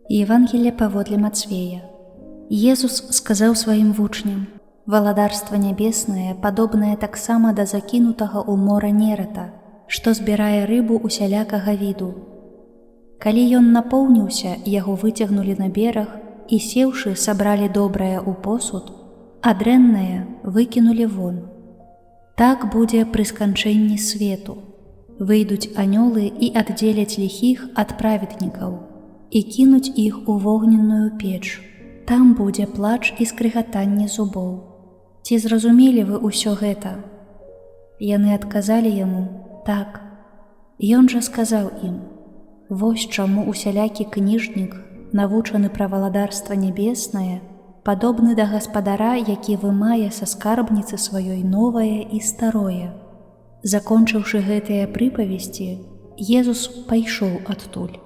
Евангелле паводле Мацвея. Езус сказаў сваім вучням: Валадарства нябеснае падобнае таксама да закінутага ў мора нерата, што збірае рыбу усялякага віду. Калі ён напоўніўся, яго выцягнулі на бераг і, сеўшы, сабралі добрае ў посуд, а дрэннае выкінулі вон. Так будзе пры сканчэнні свету. Выйдуць анёлы і аддзеляць ліхіх ад праведнікаў і кінуць іх у вогненную печ. Там будзе плач і скрыгатанне зубоў. Ці зразумелі вы ўсё гэта? Яны адказалі яму: так. Ён жа сказаў ім: Вось чаму усялякі кніжнік, навучаны пра валадарства нябеснае, падобны да гаспадара, які вымае са скарбніцы сваёй новае і старое. Закончыўшы гэтыя прыпавесці, Езус пайшоў адтуль.